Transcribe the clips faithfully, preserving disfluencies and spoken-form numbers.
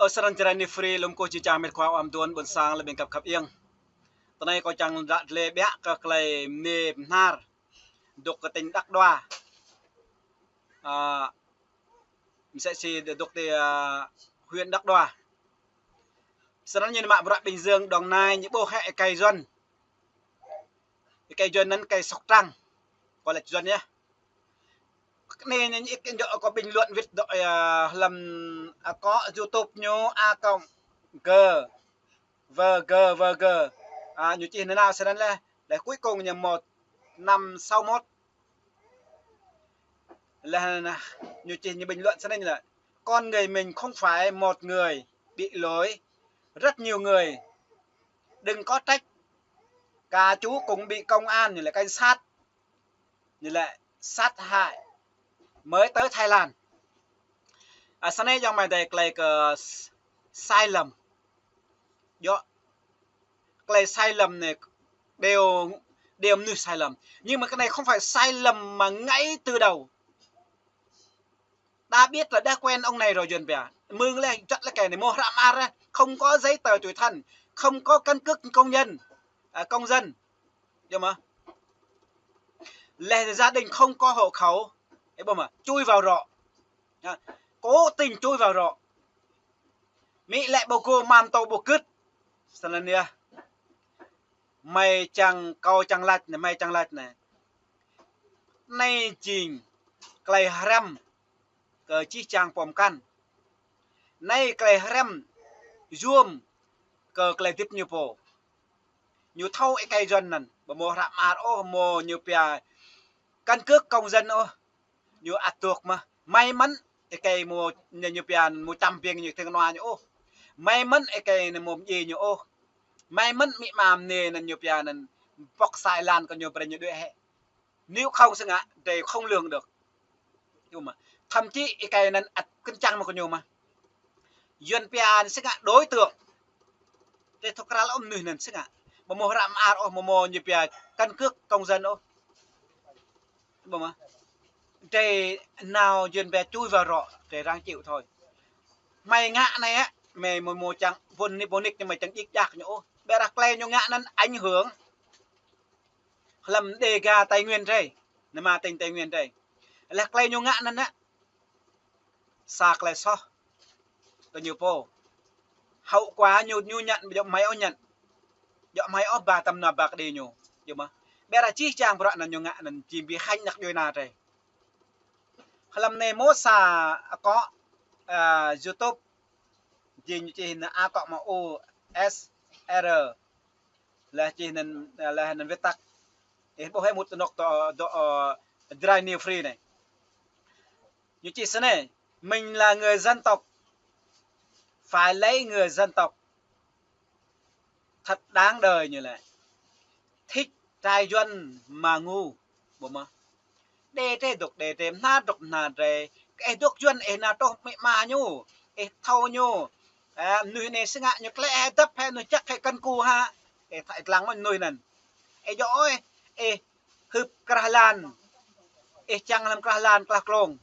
Ơ sơnăn čơrai ni free lŏm kơ či čang met khua ăm tuan ƀôn sang lĕ ƀing kăp khăp iăng. Tơ anai kâo čang ră lĕ biă kơ klei mơnê Bơhnar. Dŏ kơ tỉnh Đắk Đoa. A, msĕ si dŏ ti, a, huyện Đắk Đoa. Sơnăn ñu mă bruă Bình Dương, Đồng Nai, ñu ƀuh hĕ êkei Yuăn. Êkei Yuăn anăn êkei Sóc Trăng. Kâo lač Yuăn yơh. Kơ anai ñu ĭt kơ dŏ kơ bình luận wĭt dŏ, a, hlăm, a, akŏ YouTube ñu a cộng G, V G, V G. A, ñu čih nanao sơnăn lĕ, lĕ cuối cùng ñu một năm sáu mốt. Lĕ ñu čih ñu bình luận sơnăn lĕ, con người mình không phải một người bị lỗi, rất nhiều người. Đừng có trách, cả chú cũng bị công an, ñu lĕ cảnh sát, ñu lĕ sát hại mới tới Thái Lan. A, sơnăn yơh mơ̆ đei klei kơ s-, sai lầm. Dŏ klei sai lầm anai, đều, đều mnuih sai lầm. Nhưng mà cái này không phải sai lầm mà ngay từ đầu. Đã biết là đã quen ông này rồi Yuăn pia. Mơ̆ng lĕ, čăt lĕ êkei anai mơ̆ hră mơar, không có giấy tờ tùy thân, không có căn cước công nhân, à, công dân. Dŏ mơ̆. Lĕ gia đình không có hộ khẩu. Ê, ƀuh mơ̆, chui vào rọ. Ha, cố tình chui vào rọ. Mĭ lĕ ƀu gô mă tô ƀu gưt. Sơnăn yơh. Mơi čang, kâo čang lač anai, mơi čang lač anai. Anai jing klei hrăm kơ čih čang pô mkăn. Anai klei hrăm yuôm kơ klei hơdip ñu pô. Ñu thâo êkei Yuăn anăn, ƀu mơ̆ hră mơar ôh, mơ̆ ñu pia căn cước công dân ôh. Ñu ăt dŏ mơ̆. May mắn êkei mơ̆ ñu, ñu pia mơ̆ čăm biêng ñu tơ̆ng nua ñu ôh. May mắn êkei anai mơ̆ mdjiê ñu ôh. May mắn amĭ ama mơnê anăn ñu pia anăn pŏk sa êlan kơ ñu brơi ñu đuaĭ hĕ. Nếu không sơngă, đei không lường được. Dŏ mơ̆. Thậm chí êkei anăn ăt kơnčăng mơ̆ kơ ñu mơ̆. Yuăn pia anăn sơngă đối tượng. Tơ thâo krăl ôh mnuih anăn sơngă. Ƀu mơ̆ hră mơar ôh, ƀu mơ̆ ñu pia căn cước công dân ôh. Ƀuh mơ̆. Drei nao Yuăn pia chui vào rọ, drei ráng chịu thôi. Mơi ngă anai á, mơi mơ̆ mơ̆ čang ƀuh nik ƀuh nik ñu mơi čang djik djak ñu ôh. Ƀiădah klei ñu ngă anăn ảnh hưởng hlăm Đêga Tây Nguyên drei. Anai mă tỉnh Tây Nguyên drei. Lĕ klei ñu ngă anăn á, sa klei soh kơ ñu pô. Hậu quả ñu, ñu nhận, djŏ mơi ôh nhận. Djŏ mơi ôh ba tăm nua ba kơđi ñu. Djŏ mơ̆. Ƀiădah čih čang bruă anăn ñu ngă anăn jing bi hăñ anak djuê ana drei. Hlăm anai mơ̆ sa akŏ, a, YouTube. Jing ñu čih anăn akŏ mă U S R. Lĕ čih anăn, lĕ anăn wĭt tăk. Ih ƀuh hĕ mŭt anŏk dŏ, dŏ, ơ, čơrai ni free anai. Ñu čih sơnai, mình là người dân tộc, phải lấy người dân tộc thật đáng đời ñu lĕ. Thích trai Yuăn mà ngu. Ƀuh mơ̆. Đe drei dŏ đe drei, Bơhnar dŏ Bơhnar drei. Ih dŏ Yuăn, ih nao truh amĭ ama ñu, ih thâo ñu. A, mnuih anai sơngă ñu klĕ hĕ dăp hĕ, mnuih jăk hĕ kăn ku hă. Ih thâo ih lăng mơ̆ mnuih anăn. Ih djŏ ôh, ih hưp krah lan. Ih čang hlăm krah lan, krah klông.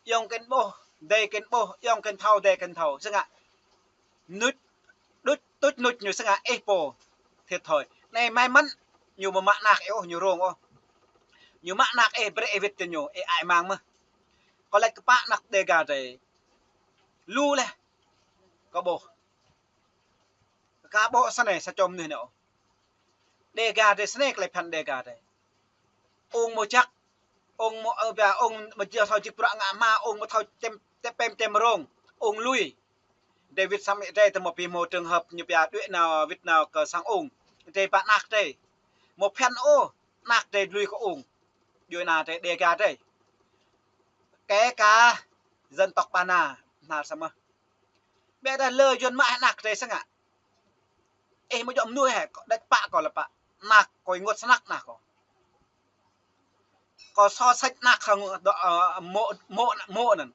Ayŏng kĕn ƀuh, adơi kĕn ƀuh, ayŏng kĕn thâo, adơi kĕn thâo. Sơngă. Nuč, đuč, tuč nuč ñu sơngă ih pô. Thiệt thôi. Anai may mắn, ñu ƀu mă anak ih ôh, ñu rông ôh. Ñu mă anak ih brơi ih wĭt kơ ñu, ih ai mang mơ̆. Kâo lač kơ pă anak Đêga drei. Lu leh. Kâo ƀuh. Ka ƀuh sơnai sa čô mnuih anai ôh. Đêga drei sơnai klei phiăn Đêga drei. Ung mơ̆ jăk, ung mơ̆, ơ, pia ung mơ̆ jia thâo jik bruă ngă hma, ung mơ̆ thâo čem, čem pem čem rông, ung lui. Drei wĭt sang amĭ drei tơ mơ̆ bi mơ̆ trường hợp ñu pia đuaĭ nao wĭt nao kơ sang ung. Drei ba anak drei. Mơ̆ phiăn ôh, anak drei lui kơ ung. Djuê ana drei Đêga drei. Kể cả dân tộc Ba Na, Bơhnar samơ̆. Ƀiădah lơ Yuăn mă hĕ anak drei sơngă. Ih mơ̆ djŏ mnuih hĕ, kâo đač pă kâo lĕ pă. Anak kâo ih rơngot snăk anak kâo. Kâo so sánh anak hăng dŏ, ơ, mơ̆, mơ̆, mơ̆ anăn.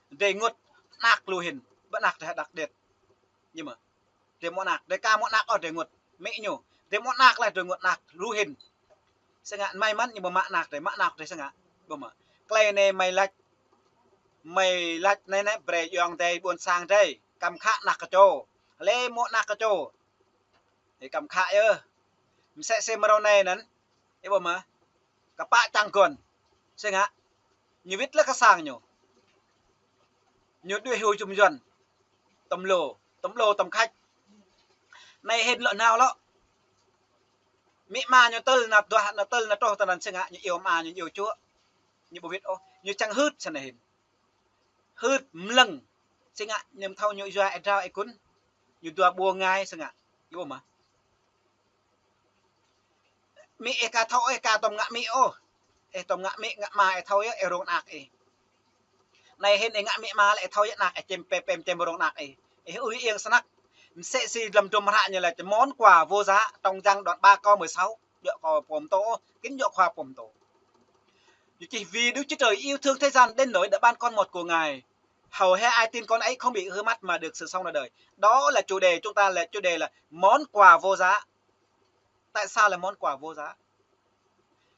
Drei rơngot anak lu hĭn, ƀơi anak drei hơđăk điêt. Ñu mơ̆. Drei mơ̆ anak, drei ka mơ̆ anak ôh drei rơngot. Amĭ ñu. Drei mơ̆ anak leh drei rơngot anak lu hĭn. Sơngă may mắn ñu ƀu mă anak drei, mă anak drei sơngă. Ƀu mă. Klei anai mơi lač. Mơi lač anai anai brơi ayŏng adơi ƀuôn sang drei. kăm khă anak kơ čô. Lĕ mơ̆ anak kơ čô. Ih kăm khă yơh. Mơsĕ si mrâo anai anŭn. Ih ƀuh mơ̆. Kơpă čang gŏn. Si ngă. Ñu wĭt lĕ kơ sang ñu. Ñu đuaĭ hyu čum Yuan. Tơm lô. Tơm lô tơm khač. Anai hĭn lŏ nao lŏ. Amĭ ama ñu tơl nao duah, nao tơl nao truh tơ anŭn si ngă. Ñu iâu ama ñu, ñu iâu čuă. Ñu ƀu wĭt ôh. Ñu čang hưt sa anai hĭn. Hưt mlơ̆ng. Si ngă ñu thâo ñu yua ih drao ih kŭn. Ñu dua ƀuh ngai si ngă. Ih ƀuh mơ̆. Amĭ ih ka thâo ih ka tơm ngă amĭ ôh. Ih tơm ngă amĭ ngă ama ih thâo yơh ih rông anak ih. Anai hĭn ih ngă amĭ ama lĕ ih thâo yơh anak ih čem pem pem čem rông anak ih. Ih ư ieng snăk. Mơsĕ si lăm dum hră ñu laĭ món quà vô giá, trong Giăng đoạn ba câu mười sáu. Djŏ kơ pô pơtô ôh, kĭn djŏ khua pô pơtô. Ñu čih vì Đức Chúa Trời yêu thương thế gian đến nỗi đã ban con một của Ngài. Hầu ai tin con ấy không bị hư mất mà được sự sống đời đời. Đó là chủ đề chúng ta, là chủ đề là món quà vô giá. Tại sao là món quà vô giá?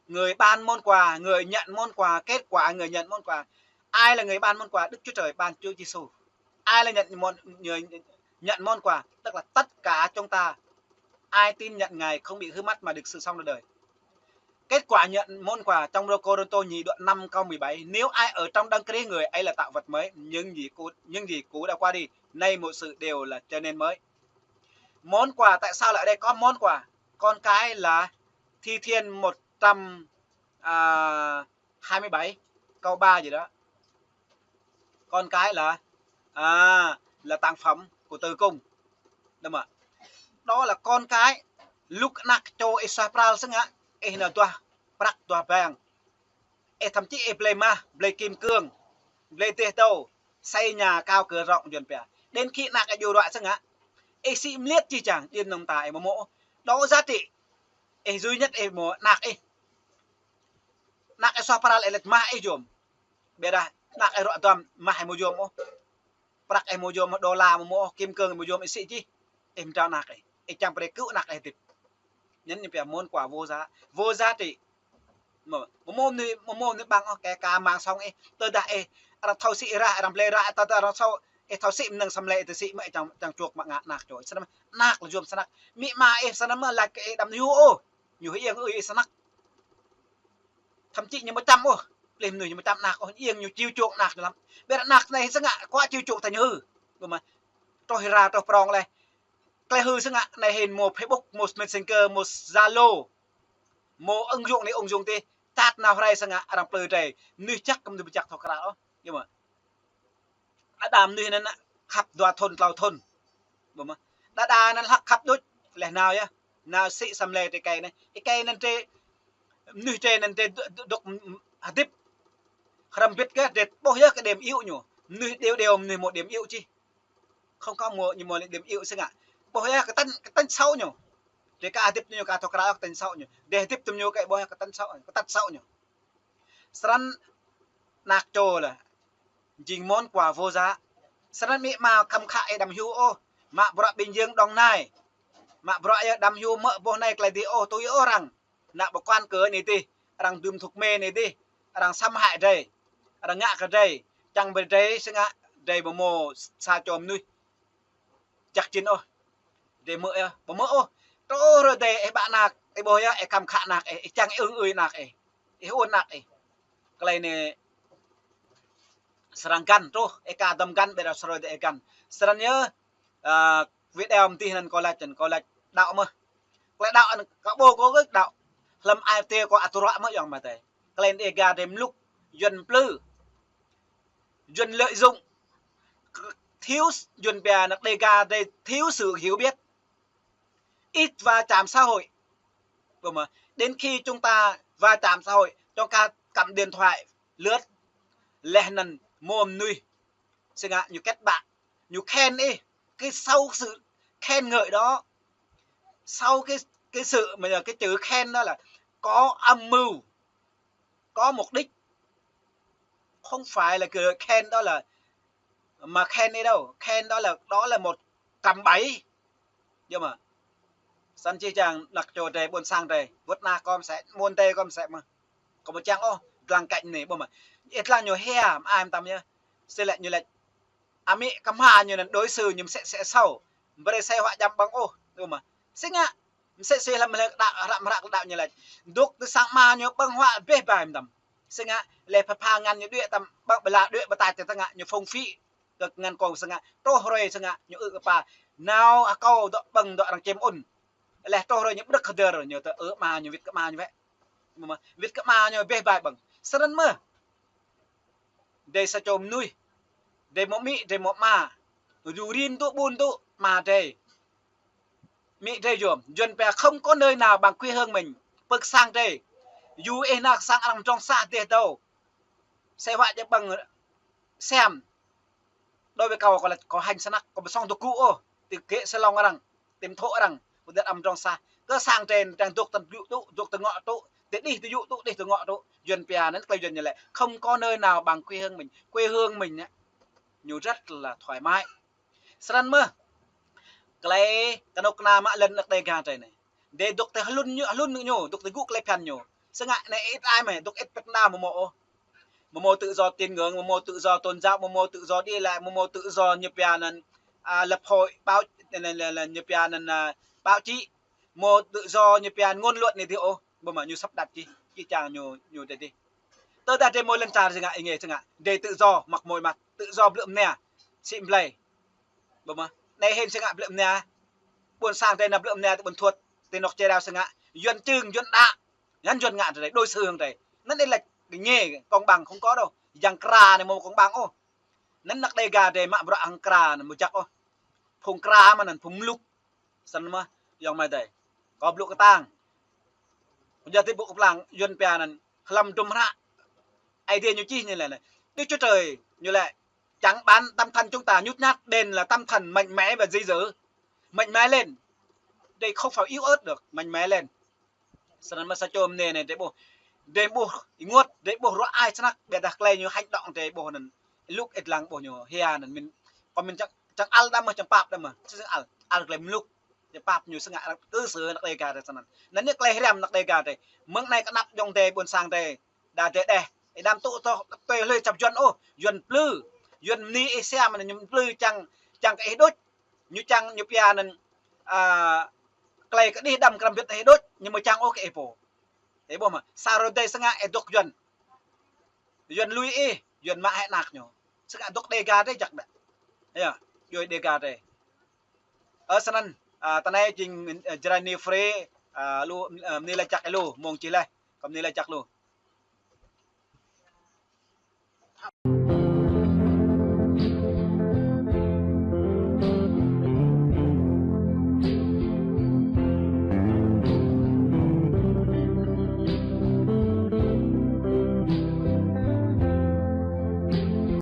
Người ban món quà, người nhận món quà, kết quả người nhận món quà. Ai là người ban món quà? Đức Chúa Trời ban Chúa Giêsu. Ai là nhận món, người nhận món quà? Tức là tất cả chúng ta. Ai tin nhận Ngài không bị hư mất mà được sự sống đời đời. Kết quả nhận món quà trong Rô-, Cô-rinh-tô nhì đoạn năm câu mười bảy: Nếu ai ở trong Đấng Christ, người ấy là tạo vật mới, những gì cũ, những gì cũ đã qua đi, nay mọi sự đều là trở nên mới. Món quà, tại sao lại ở đây có món quà? Con cái là Thi Thiên một trăm, à, hai mươi bảy, câu ba gì đó. Con cái là, à, là tặng phẩm của tử cung. Đúng không ạ? Đó là con cái. Luk anak čô ih suaih pral si ngă, ih nao duah prăk duah bang. Ih thậm chí ih blơi mah, blơi kim cương, blơi dêh dâu, xây nhà cao cửa rộng Yuan pia. Đến khi anak ih djru ruă si ngă, ih sĭ mơliat jih jang, djơ̆ nong ta ih ƀu mơ̆. Đó giá trị. Ih duy nhất ih mơ̆ anak ih. Anak ih suaih pral ih laĭ mah ih yôm. Ƀiădah anak ih ruă duăm mah ih ƀu yôm ôh. Prăk ih ƀu yôm ôh, đô la ƀu mơ̆ ôh, kim cương ƀu yôm, ih sĭ jih. Ih mơtrao anak ih. Ih čang brơi kơ anak ih hơdip. Anŭn ñu pia món quà vô giá, vô giá trị. Mơ̆, mơ̆ mơnuih, mơ̆ mơnuih ƀăng ôh, kể cả mạng sống ih, tơdah ih, arăng thâo sĭ ră, arăng blơi ră, tơdah arăng thâo, ih thâo sĭ mơnơ̆ng samlĕ ih tơ sĭ mơ̆ ih čang, čang čuăk mă ngă anak čô. Snăn mơ̆, anak lĕ yôm snăk. Amĭ ama ih snăn mơ̆ laĭ kơ ih đăm hiu ôh. Ñu hơiêng ơi ih snăk. Thậm chí ñu ƀu čăm ôh. Lĕ mơnuih ñu ƀu čăm anak ôh, hơiêng ñu chiêu chuộng anak ñu lăm. Ƀiădah anak anai si ngă, khua chiêu chuộng tơ ñu hư. Ƀuh mơ̆. Truh rai truh prong lĕ. Klei hư si ngă, anai hĭn mơ̆ Facebook, mơ̆ Messenger, mơ̆ Zalo. Mơ̆ ứng dụng anai ứng dụng adih, chat nao rai si ngă, arăng plư rai. Mơnuih jăk kơ mơnuih ƀu jăk thâo krăn ôh. Ƀuh mơ̆. Đa đa mơnuih anŭn khăp dua thŭn, klâo thŭn. Ƀuh mơ̆. Đa đa anŭn hlăk khăp đôč, leh nao yơh. Nao sĭ samlĕ ih kơi anai. Ih kơi anŭn ih, mơnuih ih anŭn ih dŏ-, dŏ-, dŏ-, hơdip. Hrăm bĭt kơ ih ƀuh yơh kơ điểm yếu ñu. Mơnuih đều đều mơnuih mơ̆ điểm yếu jih. Không có mơ̆ ñu mơ̆ điểm yếu si ngă. Ƀuh yơh kơ tánh, kơ tánh xấu ñu. Ih ka hơdip ñu ka thâo krăn kơ tánh xấu ñu. Ih hơdip tơm ñu kơ ƀuh yơh kơ tánh xấu, kơ tánh xấu ñu. Snăn anak čô lĕ jing món quà vô giá. Snăn amĭ ama khăm khă ih đăm hiu ôh. Mă bruă ƀing Yuan Đồng Nai. Mă bruă yơh đăm hiu mơ̆ ƀuh anai klei adih ôh, tui ôh arăng. Ană ƀu quan kơ anai adih, arăng dưm thuốc mê anai adih, arăng xâm hại drei. Arăng ngă kơ drei, čang brơi drei si ngă, drei ƀu mơ̆ sa čô mơnuih jăk jĭn ôh. Drei mơ̆ yơh, ƀu mơ̆ ôh. Truh rai drei ih ƀă anak, ih ƀuh yơh, ih khăm khă anak ih, ih čang ih ưng ơi anak ih. Ih ôn anak ih. Klei anai srăng găn truh, ih ka dăm găn, ƀiădah srơi drei ih găn. Snăn yơh, ơ, video mơ̆ng adih anŭn kâo laĭ, anŭn kâo laĭ đaŏ mơ̆. Klei đaŏ anŭn kâo ƀuh kâo gơ̆ đaŏ. Hlăm ai tiê kâo ăt ruă mơ̆ yŏng mơ̆ tơi. Klei anai ih gah drei mluk, Yuan plư. Yuan lợi dụng. Thiếu, Yuan pia anŭn ih gah drei thiếu sự hiểu biết. Ít va chạm xã hội. Ƀuh mơ̆, đến khi chúng ta va chạm xã hội, trong khi cầm điện thoại lướt, leh anŭn mơ̆ mơnuih si ngă ñu kết bạn, ñu khen ih, cái sau sự khen ngợi đó, sau cái, cái sự mà cái chữ khen đó là có âm mưu, có mục đích. Không phải là cứ khen đó là mà khen đi đâu, khen đó là, đó là một cạm bẫy. Ƀuh mơ̆. Snăn jih jang anak čô drei, ƀuôn sang drei, wơ̆t ană kâo mơsĕ, mơ̆ng adih kâo mơsĕ mơ̆. Kâo ƀu čang ôh, dlăng kĕ anai, ƀuh mơ̆. Ih dlăng ñu hia, mơai mơtam yơh. Si lĕ ñu lĕ Amĭ kơ ama ñu anŭn đối xử ñu msĕ sĕ sâu. Brơi sĕ huă jăm ƀơ̆ng ôh, ơ mơ̆. Sĭt ngă, msĕ sĕ lăm lĕ đaŏ, hră mơ̆ hră đaŏ ñu laĭ. Dŏ tơ sang ama ñu ƀơ̆ng huă bĕ ƀai mơtam. Sĭt ngă, lĕ pha pha ngăn ñu đuaĭ tăm ƀơ̆ng ƀla đuaĭ ƀơtai tơ ngă ñu phung phĭ. Kơ ngăn kông sĭt ngă, truh hrơi sĭt ngă, ñu ư̆ kơ pha. Nao akâo dŏ ƀơ̆ng dŏ arăng čem ŭn. Lĕ truh hrơi ñu ƀrơ̆k hơdơr ñu tơ ơ ama ñu wĭt kơ ama ñu wĕ. Mơ̆, wĭt kơ ama ñu bĕ ƀai ƀơ̆ng. Sơnăn mơ̆. Dêh sa čô mơnuih. Dêh mơ̆ amĭ, dêh mơ̆ ama. Yua rin tŭ ƀun tŭ ama dêh. Amĭ dêh yôm, Yuăn pia không có nơi nào bằng quê hương mình. Pơ sang dêh. Yua ih nao sang arăng mơdrŏng sah dêh dâo. Sĕ huă jăm ƀơ̆ng sem. Đối với kâo, kâo laĭ, kâo hanh snăk, kâo ƀu sŏng tơgŭ ôh, ti kĕ salông arăng, ti mthô arăng, kâo dơ̆t amăng mơdrŏng sah. Kơ sang dêh, arăng dŏ tơ yŭ tŭ, dŏ tơ ngŏ tŭ, ti đih tơ yŭ tŭ, đih tơ ngŏ tŭ, Yuăn pia anŭn, tơlơi Yuăn ñu laĭ, không có nơi nào bằng quê hương mình. Quê hương mình anŭn, ñu rất là thoải mái. Sơnăn mơ̆, tơlơi kơnuk kơna mă lŏn anăk Dêga dêh anai. Dêh dŏ tơ hlŭn ñu, hlŭn ñu, dŏ tơ gŭ tơlơi phiăn ñu. Sĭt ngă anai ĭt ai mơ̆, dŏ ĭt pĕt nao mơ̆ mơ̆ ôh. Mơ̆ mơ̆ tự do tín ngưỡng, mơ̆ mơ̆ tự do tôn giáo, mơ̆ mơ̆ tự do đi lại, mơ̆ mơ̆ tự do ñu pia anŭn, à, lập hội báo, anŭn, anŭn, anŭn, ñu pia anŭn, à, báo chí. Mơ̆ tự do ñu pia ngôn luận anai dih ôh. Ƀu mă ñu sắp đặt čih, čih čang ñu, ñu dêh dih. Tơdah dêh mơ̆ lŏn čar sĭt ngă, ih ngă sĭt ngă. Dêh tự do, mă mơ̆ mă, tự do blư̆ mơnia, sĭ blai. Ƀu mă. Anai hĭn sĭt ngă blư̆ mơnia. Ƀôn sang dêh nao blư̆ mơnia tơ ƀôn thuăt, ti anŏ čơđao sĭt ngă. Yuăn čưng, Yuăn đaŏ. Anŭn Yuăn ngă dêh, đối xử hăng dêh. Anŭn ih laĭ, ngă công bằng không có đâu. Yang kra anai mơ̆ công bằng ôh. Anŭn anăk Dêga dêh mă bruă hăng kra anŭn ƀu jak ôh. Phung kra mơ̆ anŭn phung mluk. Sơnăn mơ̆, yŏng mơ̆ dêh. Kâo blŭ kơtang. Kâo jăh ti ƀuh kơplang, Yuăn pia anŭn, hlăm hơdrôm hră. Aê Diê ñu čih ñu laĭ anai. Đức Chúa Trời, ñu laĭ, chẳng bán tâm thần chúng ta nhút nhát, đền là tâm thần mạnh mẽ và dí dỏm. Mạnh mẽ lên. Đây không phải yếu ớt được, mạnh mẽ lên. Sơnăn mơ̆ sa čô mơnê anai, dêh ƀuh, dêh ƀuh ênguôt, dêh ƀuh ruă ai snăk, ƀiădah tơlơi ñu hanh dŏ dêh ƀuh anŭn. Luk ih lăng ƀuh ñu, hia anŭn, mĭn, kâo mĭn čang, čang ăl đăm mơ̆, čang pap đăm mơ̆. Sĭt ngă ăl, ăl tơlơi mluk. Čang pap ñu sĭt ngă arăng cư xử anăk Dêga dêh sơnăn. Anŭn ñu tơlơi hriăm anăk Dêga dêh. Mơ̆ng anai kơnăp djŏng dêh ƀôn sang dêh. Đa dêh đeh. Ih đăm tŭ tŏ tui hlơi čăp Yuăn ôh. Yuăn plư. Yuăn mơni ih siam anŭn ñu plư čang, čang kơ ih đôč. Ñu čang ñu pia anŭn, à, tơlơi kơđih đăm krăm bit ih đôč. Ñu mơ̆ čang ôh kơ ih pô. Ih ƀuh mơ̆. Sa rơdêh sĭt ngă ih dŏ Yuăn. Yuăn lui ih, Yuăn mă hĕ anak ñu. Sĭt ngă dŏ Dêga dêh jak đa. Yơh, djuai Dêga dêh. Ơ sơnăn, à, tơ anai jing, à, Jrai Ni Frê, à, lu, à, mơni laĭ jak lu, mơ̆ng čih laih, kâo mơni laĭ jak lu.